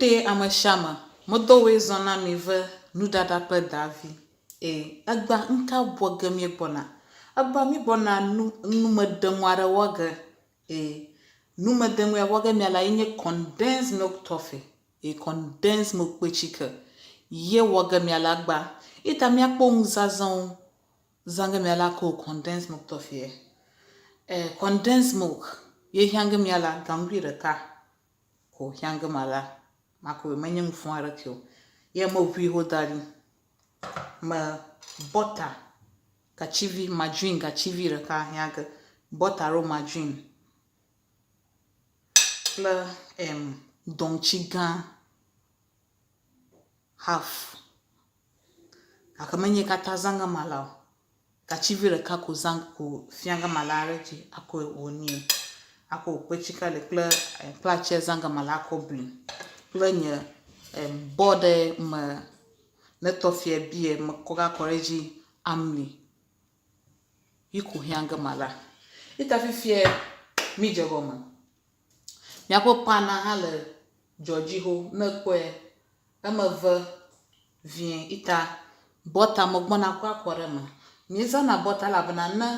Ŋɖee amesiame medɔwoe zɔ na mi ve nuɖaɖa kple davi e egbea ŋka wɔ ge míegbɔna? Egbea míegbɔna nu numeɖeŋu aɖe wɔ ge e numeɖeŋu ya wɔ ge míala ye nye condensed milk toffee e condensed milk kpetsike ye wɔ ge míala egbea. Eyi ta míakpɔ nuzazãwo zã ge míala ko condensed milk toffee e condensed milk ye hiã ge míala gaŋgui ɖeka. Ko hiã ge ma la, mako menye nu fũ aɖeke o. Ye meʋui ho da ɖi. Me bɔta gatsivi, margarine gatsivi ɖeka hiã ge. Bɔta alo margarine kple em dɔŋtsi gã half. Gake menye katã zã ge mala o. Gatsivi ɖeka ko zã ko fia ge mala ɖe edzi akɔe wònye. Akɔ kpetsi kali kple kplatse zã ge mala akɔ bli kple nye bɔ ɖe me ne tɔfia bia mekɔ va kɔ ɖe edzi amli yi ko hiã ge mala. Eyi ta fifia mídze egɔme. Míaƒe pana hã le dzɔ dzi xoxo. Ne ekpɔe eme ve vie ita bɔta megbɔna kɔ akɔ ɖe eme. Míezãna bɔta elabena ne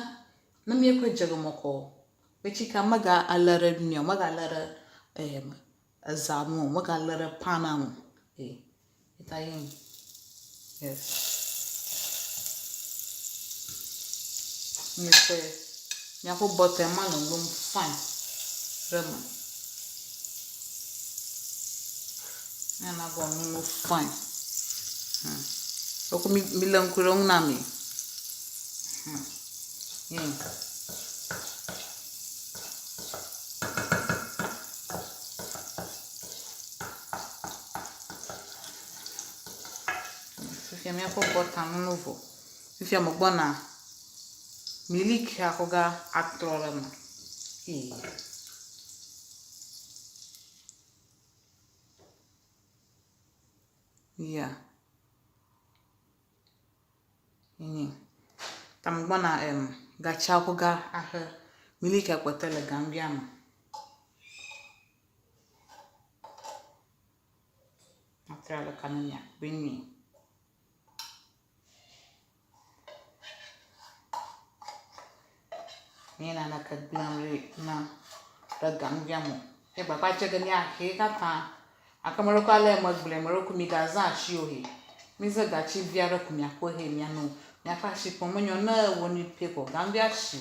ne míekɔe dze gɔme kɔ kpetsika mega alé ɖe mía o, megalé ɖe eza ŋu o, megalé ɖe pana ŋu o. Eta ye nyi. Yes. Míekpɔe. Míaƒe bɔta ma lolom fine ɖe eme. Míana gbɔ nono fine. Hmm. Ɖeko mi mi le ŋku ɖe eŋu na mi. Hmm. Ye nyi. Fifia míaƒe bɔta nono vɔ. Fifia megbɔna milikia kɔ ga atrɔ ɖe eme. Ee. Ya. Nyi. Ta megbɔna em gatsia kɔ ga axe milikia kpɔtɔe le gaŋguia me. Atrɔ le ka ne miakpɔe nyuie. Menye naneke gblẽm ɖi na ɖe gaŋguia me o. Ye gbagba dze ge míaxee katã. Gake ame ɖewo ale megblɔe, ame ɖewo ko migazã atsi o he. Mize gatsi vi aɖe ko miakɔe he miano. Miaƒe asi kpɔm menyo ne ewɔ nui pɛ ko gaŋguia si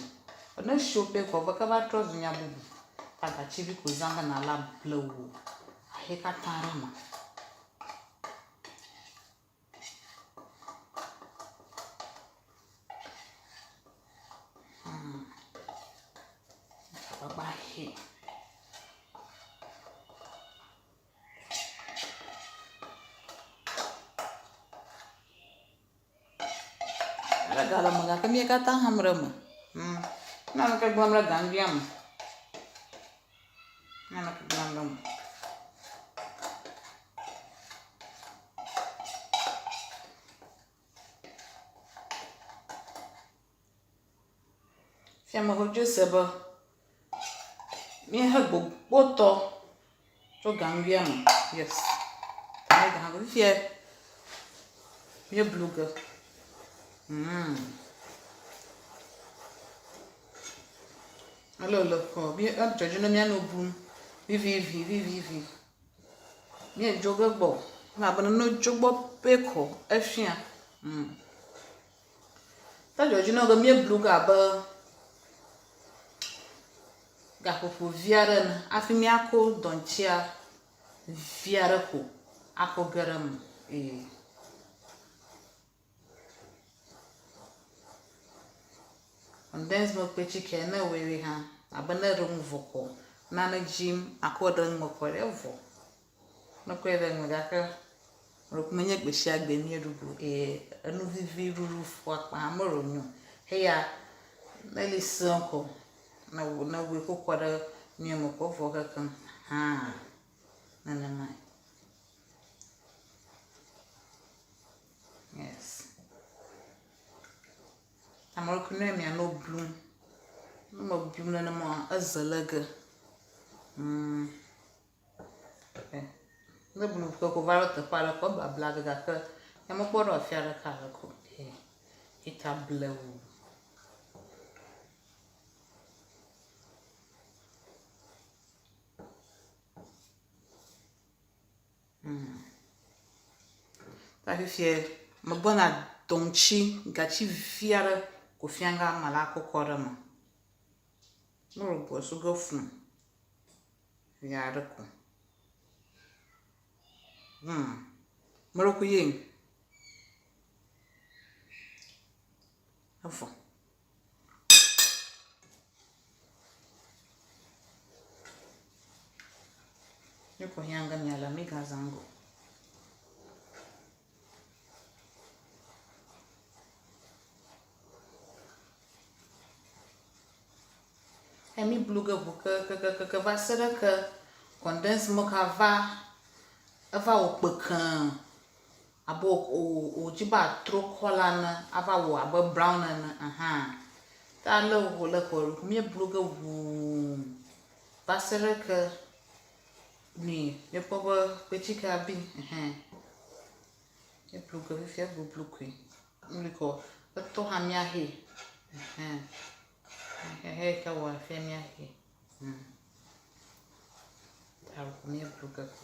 o. Ne esi wo pɛ ko vɔ ke va trɔ zu nya bubu. Ta gatsi vi ko zã be nàla blewu axe katã ɖe eme. Hmm. Agbagba he. Ele ga le me gake mí katã ham ɖe eme. Hmm. Naneke gblẽm ɖe gaŋguia me. Naneke gblẽm ɖe eme. Fiameŋɔdzo se be míehe gbogbotɔ tso gaŋguia me. Yes. Fifia míeblu ge. Mm. Ale wòle kɔ mí edzɔ dzi na mía nɔ blum vivivi vivivi. Míedzo ge gbɔ o elabena ne wodzo gbɔ pɛ ko efia. Mm. Edzɔ dzi na wo be míeblu ge abe gaƒoƒo vi aɖe ene hafi míako dɔntsia vi aɖe ko akɔ ge ɖe eme ee. Condensed milk kple tsike ne ewɔe hã abe ne eɖo nu vɔ ko nane dzim akɔ ɖe nu me kɔ ɖe evɔ. Mekɔe ɖe eme gake menye gbe sia gbe míeɖu go eye enu vivi ɖuɖu fũ akpa hã mele nyo o. Eya ne eli sẽ ko ne ne ewɔe kɔ kɔ ɖe nua me ko evɔ kekeŋ hã nenemae. Yes. Ame ɖokui ne mianɔ blum. Ne meblum nenema eze le ge. Mm. Ne blu ke ko va ɖo teƒe aɖe ko eblabla ge gake nye mekpɔ ɖo afi aɖeke ale ko o. Ita blewu. Hmm. Ta fifie megbɔna dɔŋtsi gatsi vi aɖe ko fiaŋga me la kɔkɔ ɖe eme. Mele gbɔ su ge fũ vi aɖe ko. Hmm. Mele ku ye. Evɔ. Ne ko hiã ge miale migazã go. Ke mi blu ge ʋu kekekeke va se ɖe ke condensed milk ava eva wɔ kpekẽ abe wòdzi be atrɔ kɔla ene ava wɔ abe brown ene ahan. Ta ale wòle ko míeblu ge ʋuu va se ɖe ke mi míekpɔ be kpetikea bi ɛhɛn. Míeblu ge fifia bublu koe. Nu kɔ etɔ hã míahee ɛhɛn. Xexe yi ke wɔ fia míahee. Hmm. Ta míeblu ge ko.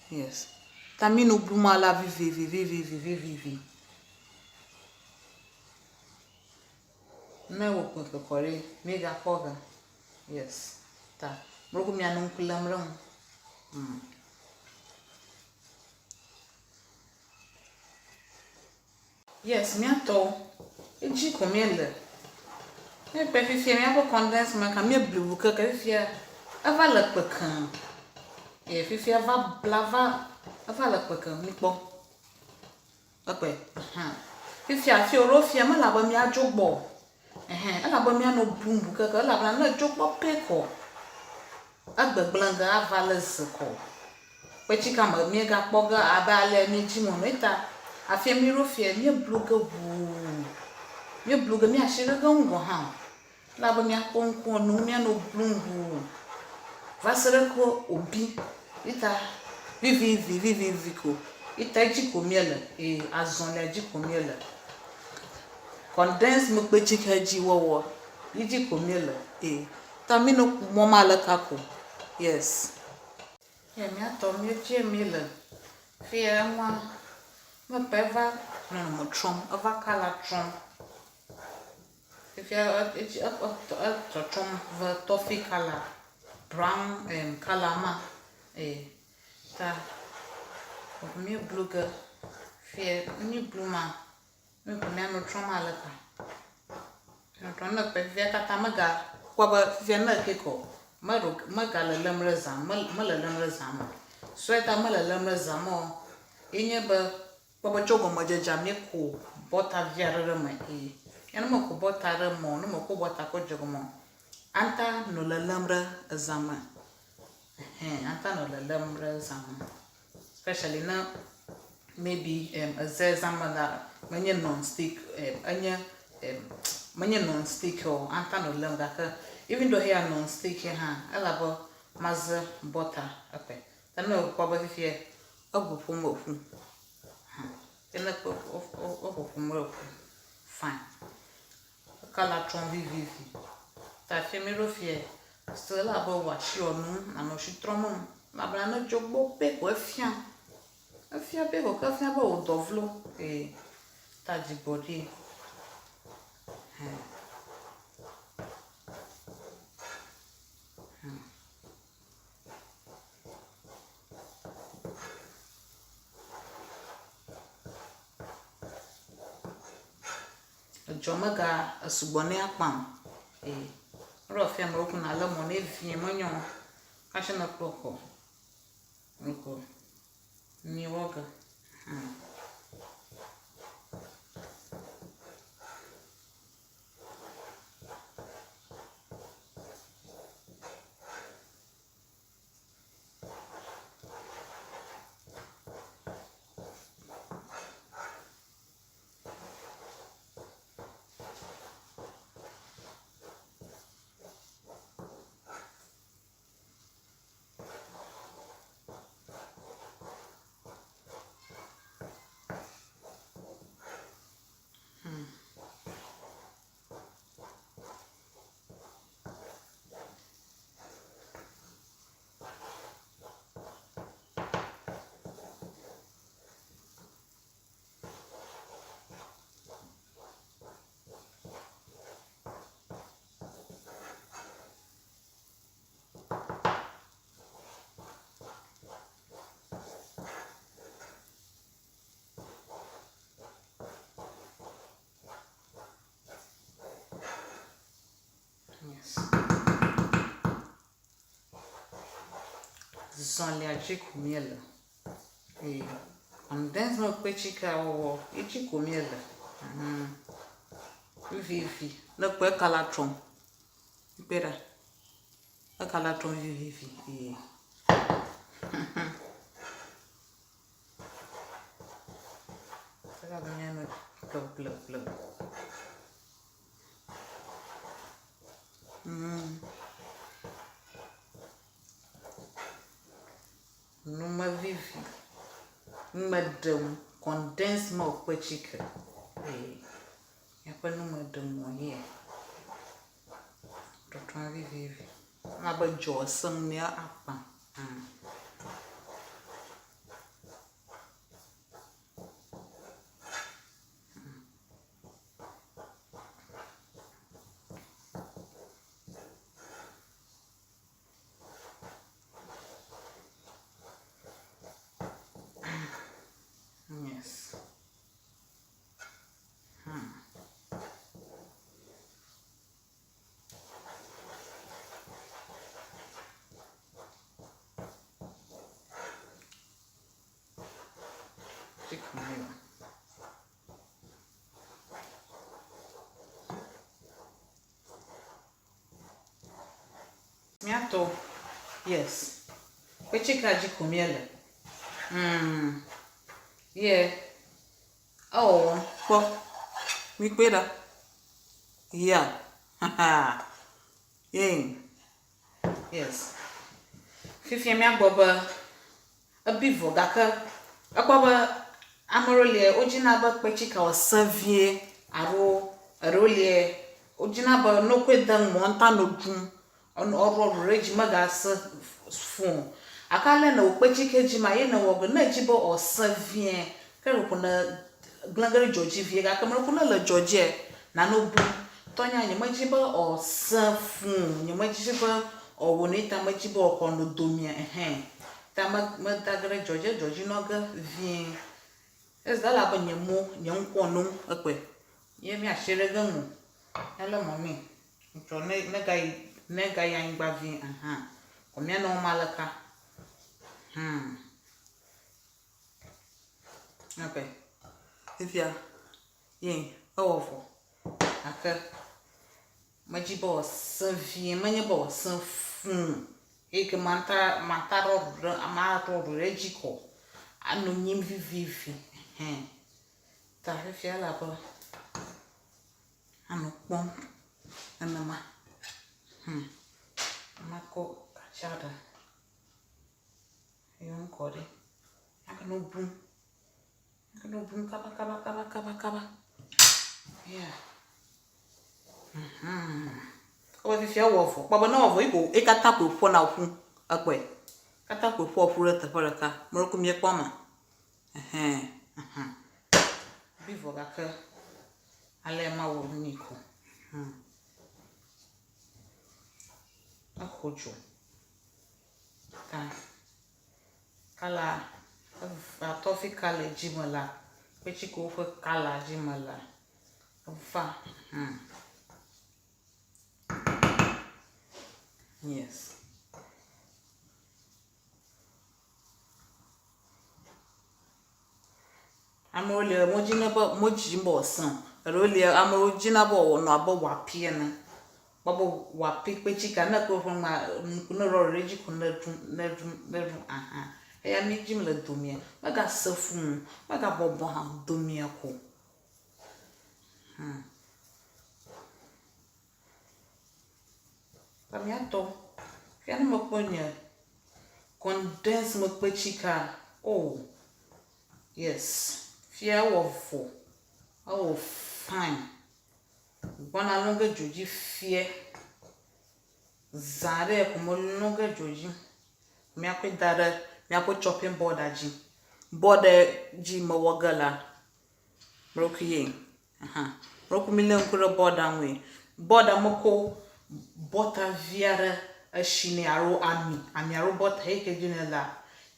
Yes. Ta mí nu blum alea vivivivivivivivi. Ne wò kpekpe kɔ ɖi, míegakpɔ ge. Yes. Ta mlɔku mianɔ ŋku lém ɖe ŋu. Hmm. Yes, mía tɔwo, edzi ko míele. Míekpɔe fifia, míaƒe condensed milk míebli ŋu keke fifia eva le kpekẽ. Eye fifia eva bla va, eva le kpekẽ, mikpɔ. Ekpɔe, ahan. Fifia afi wòɖo fia mele abe míadzo gbɔ o. Ɛhɛn, ele abe míanɔ blum ŋu keke elabena ne edzo gbɔ pɛ kɔ, egbegblẽ ge ava le ze kɔ. Kpetsi ka me míegakpɔ ge abe alea míedzi me o. Eyata afia míɖo fia míeblu ge ʋuu. Míeblu ge míasi ɖe ge ŋu gɔ̃ hã o. Ele abe míakpɔ ŋku enu míanɔ blum ʋuu va se ɖe ke wòbi. Eyata vivivi vivivi ko. Eyata edzi ko míele eye azɔlia dzi ko míele. Condensed milk kpetsi he dzi wɔwɔ yi dzi ko míele eye ta mí no mɔ ma le ka ko. Yes. Ye mía tɔ mí dzie mí le fiya enua me ƒe eva nɔnɔme trɔm eva kala trɔm. Fifia edzi etɔtrɔm va tɔfi kala brown em kala ma eye ta mí blu ge fiya mí blu ma. Ne ƒomea nɔ trɔm ale ka? Nɔ trɔm ne kpe fifia katã mega kpɔ be fifia ne eke kɔ meɖo mega lelem ɖe zã me mele lem ɖe zã me o. Sɔe ta mele lem ɖe zã me o ye nye be kpɔ be tso gɔmedzedzea míeko bɔta vi aɖe ɖe eme eye ne meko bɔta ɖe eme o ne meko bɔta kɔ dze egɔme o anta nɔ lelem ɖe ezã me. Ɛhɛn anta nɔ lelem ɖe zã me. Especially ne maybe em eze zã me la menye non stick em enye em menye non stick o anta nɔ lem gake even though eya non stick hã elabe maze bɔta eƒe. Ta ne ekpɔ be fifia eƒoƒom eƒu hã ke ne ekpɔ eƒoƒom eƒu fine. Ekala trɔm vivivi. Ta fia mi ɖo fiɛ. Se ele abe wò asi wɔ nu nanɔ asi trɔm enu. Elabena ne dzo gbɔ pɛ ko efia. Efia pɛ ko ke efia be wò dɔ vlo. Ee. Ta dzigbɔɖi. Hɛ. Hɛ. Edzɔ mega esugbɔ nɛ akpa o. Ee, eɖo afia amewo ko nalé mɔ nɛ vie menyo o. Hafi nekpɔ xɔ. Ŋkɔ nyuiwɔ ge. Hum. Zɔlia dzi ko míele. Eye condensed milk ƒe tsikea wɔwɔ ye dzi ko míele. Mhm. Vivivi. Ne ekpɔe ekala trɔm. Kpɔe ɖa. Ekala trɔm vivivi. Eye. Ela be míano blewu blewu. Mm. Numevivi, numeɖeŋu, condensed milk ƒe tsike. Ee, míaƒe numeɖeŋua ye. Tɔtrɔ vivivi. Ewɔ abe dzo esẽm ne akpã. Mm. Yes. Míatɔ, yes. Kpetsi ka dzi ko míele? Mm. Yeah. Ewɔwɔm. Kpɔ. Mikpɔe ɖa. Yeah. Yeah. Yes. Fifia míagbɔ be ebi vɔ gake ekpɔ be ame ɖewo lia wodzina be kpetsi ka wòasẽ vie alo eɖewo lia wodzina be ne wokɔe de nu me woa ŋutɔ anɔ ɖum ɔɖɔ ɖu ɖe edzi megasẽ fũ o. Gake ale ne wò kpetsi ke dzi ma ye nèwɔ ge ne edzi be wòasẽ vie ke ɖeko ne gblẽ ge ɖe dzo dzi vie gake meɖeko ne ele dzo dzia nano blu. Tɔnyea nyemedzi be wòasẽ fũ o, nyemedzi be wòawɔ nu ta medzi be wòakɔ no domea ehɛ. Ta me meda ge ɖe dzo dzi edzo dzi nɔ ge vie. Ezi ele abe nye mo nye ŋkɔ nom ekpɔe. Ye míasi ɖe ge ŋu. Ele mɔ nɛ. Ŋtsɔ ne negayi negayi anyigba vie ahã. Kɔ míanɔ wɔm aleka. Hmm. Ok. Fifia ye ewɔ vɔ. Gake medzi be wòasẽ vie menye be wòasẽ fũu. Eyi ke mata mata ɖɔ ɖu ɖe maɖɔ ɖu ɖe edzi ko anɔ nyim vivivi. Ɛhɛn. Ta fifia ele abe anɔ kpɔm nenema. Hmm. Makɔ gatsia ɖe. Ye ŋkɔ ɖe. Ake no bum. Ake no bum kaba kaba kaba kaba kaba. Yeah. Mhm. Ewɔ fifia wɔ vɔ. Kpɔ be ne wɔ vɔ yi ko ye katã koe ƒona ƒu. Ekpɔe. Katã koe ƒoa ƒu ɖe teƒe ɖeka. Meɖe ku miekpɔ ma. Ɛhɛn. Mhm. Bi vɔ gake ale mawɔ nu ko. Hmm. Exɔ dzo. Ta kala eva tɔfi ka le dzi me la, kpetsikewo ƒe kala dzi me la, eva. Hmm. Yes. Amewo lia wodzina be wodzim be wòasẽ o. Eɖewo lia amewo dzina be wòanɔ abe wɔapi ene. Kpɔ be wɔapi kpetsi ka ne ekpɔe ƒe nua ne ɖɔ ɖe edzi ko ne ɖum ne ɖum ne ɖum ahã. Eya mi dzim le domea. Megasẽ fũu o, megabɔbɔ hã o, domea ko. Hmm. Ta míatɔ. Fia ne mekpɔ nye condensed milk kpetsi ka, oh yes, fia ewɔ vɔ, ewɔ fine. Gbɔna lɔ ge dzo dzi fie. Zã ɖe ko melɔ ge dzo dzi. Míakɔe da ɖe míaƒe chopping board dzi. Board dzi mewɔ ge la, meɖokui ye. Aha. Meɖokui milé ŋku ɖe boarda ŋue. Boarda mekɔ bɔta vi aɖe esi nɛ alo ami, ami alo bɔta eyi ke dzi nèlea,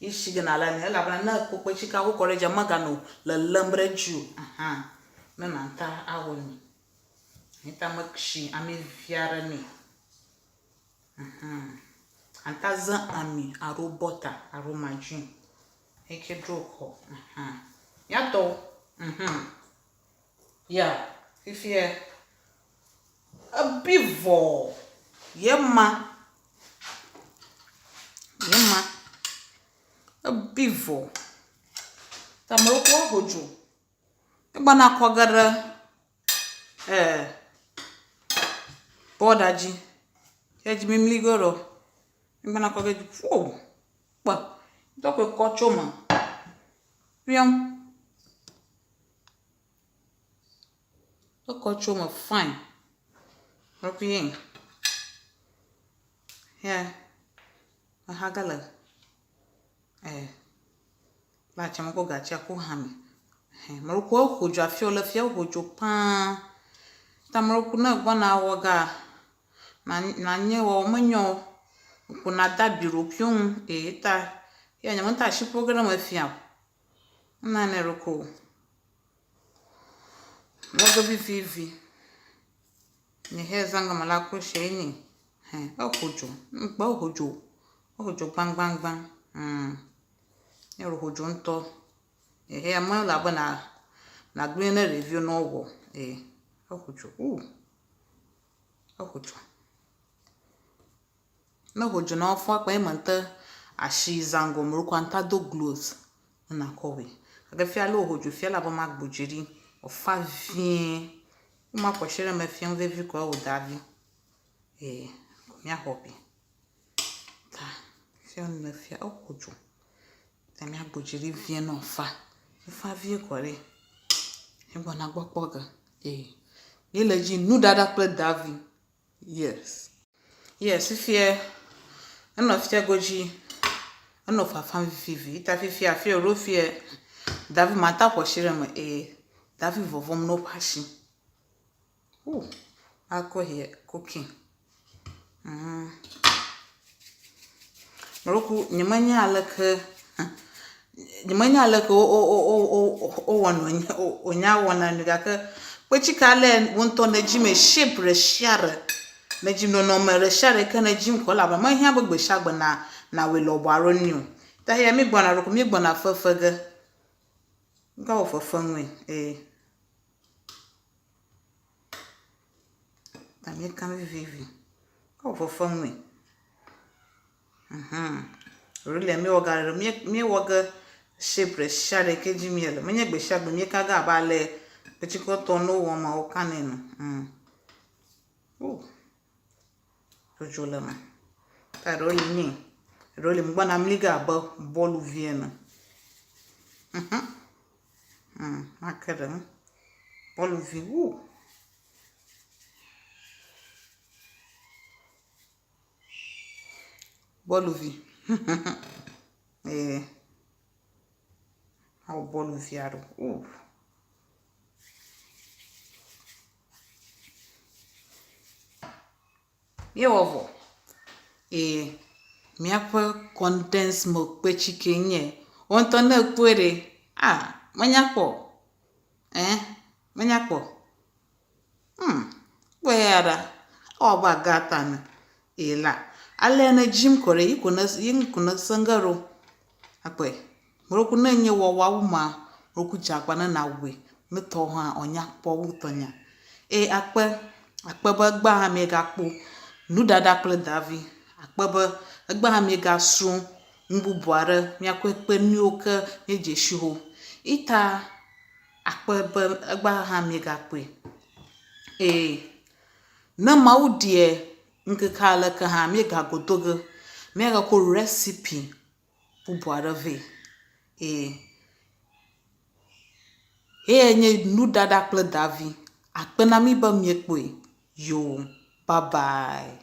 ye si ge nàle nɛ elabena ne ekɔ kpetsi ka kɔ ɖe edzia meganɔ lelém ɖe edzi o. Aha. Ne nàta awɔ nɛ. Ye ta mesi ami vi aɖe nɛ. Mhm. Ata ze ami alo bɔta alo majin eke dro kɔ. Uhmm. Míatɔwo. Uhmm. Ya, fifia ebi vɔ ye ma. Ye ma. Ebi vɔ. Ta ame ɖewo kɔ ho dzo. Egbɔna kɔ ge ɖe e bɔda dzi. Edzi mimli ge ɖo. Egbɔna kɔ ge dzi ƒo kpe. Ŋutɔ koe kɔ tso eme. Ƒiɔm. Ekɔ tso eme fine. Ƒiɔm. Ye exa ge le e kpatsa me kɔ gatsia ku hame. Hɛ mɔlukua woƒo dzo afi wole fia woƒo dzo paa. Ta mɔluku ne egbɔna wɔ gea nanye wɔwɔ menyo o. Ƒo nade abi ɖokuiwo ŋu eye ta ya nye mete asi ƒo ge ɖe eme fia o. Nane ɖeko o. Mɔge vivivi. Nye he zã gɔme la ko she nyi. Hɛ eƒo dzo. Ŋkpɔ eƒo dzo. Eƒo dzo gbãgbãgbã. Hum. Eƒo dzo ŋutɔ. Ehe ame le abe na nagblẽ ne ɖeviwo ne wowɔ ee eƒo dzo uu eƒo dzo. Ne eƒo dzo na wo fũ akpa ye mete asi zã gɔme ɖo kɔa ŋta do gloves ne nakɔ wɔe. Gake fia ale woƒo dzo fia ele abe magbo dzi ɖi wòfa vie. Woma kɔ tsi ɖe eme fia vevi kɔ wòda vi. Ee míaxɔ bi. Ta fia nu fia eƒo dzo. Ta míagbɔ dzi ɖi vie ne wòafa. Efa vie kɔ ɖe, egbɔna gbɔ kpɔ ge. Ee, míele edzi nuɖaɖa kple davi. Yes. Yes, fifia enɔ fia godzi, enɔ fafam vivivi. Ta fifia afi wòɖo fia, davi mate aƒo asi ɖe eme. Ee, davi vɔvɔm na woƒe asi. Ooh, alcohol here cooking. Mm. Meɖoku nyemenya aleke nyemenya aleke wo wo wo wo wowɔnɛ wònya wònya wɔna nɛ gake kpetsi ka le wò ŋutɔ nèdzi me shape ɖe sia ɖe nèdzi nɔnɔme ɖe sia ɖe yi ke nèdzi ko elabe mehiã be gbe sia gbe na nawɔe lɔbɔ alo nui o. Ta eya mígbɔna ɖo ko mígbɔna fefe ge. Mígawɔ fefe nui ee. Ta míeka vivivi. Ewɔ fefe nui. Mhm. Really míewɔ ga ɖe míewɔ ge shape ɖe sia ɖe ke dzi míele. Menye gbe sia gbe míeka ge abe ale kpetsikɔtɔ ne wowɔ ema wokanɛ ene. Mm. Oh. Dzodzo le eme. Ta ɖewo li nyi, ɖewo li megbɔna mli ge abe bɔluvi ene. Mhm. Mm, make ɖe ŋu. Bɔluvi, wuu. Bɔluvi. Ee. Awɔ bɔluvi aɖewo. Wuu. Míewɔ vɔ eye míaƒe condensed milk kpetsi kee nye. Wò ŋutɔ ne èkpɔe ɖe, a menya kpɔ o. Ẽ menya kpɔ o. Hum kpɔe ya ɖa, ewɔ abe agata ene. Eye la, alea nèdzim ko ɖe, yi ko ne yi ko nèse ge ɖo. Akpɔe. Meɖo ne enye wɔwɔa wu ma, meɖo dze agbagba ne nàwɔe. Ne tɔwò hã wòanya kpɔ wu tɔnyea. Eye akpe, akpe be egbea hã míegakpɔ nuɖaɖa kple davi. Akpe be egbea hã míegasrɔ̃ nu bubu aɖe míakɔe kpe nu yiwo ke míedze si xoxo. Ita akpe be egbea hã míegakpɔe. Eye ne Mawu ɖie ŋkeke aleke hã míegago do ge, míagakɔ recipe bubu aɖe vɛ. Eye eyae nye nuɖaɖa kple davi. Akpe na mí be miekpɔe. Yoo, bye bye.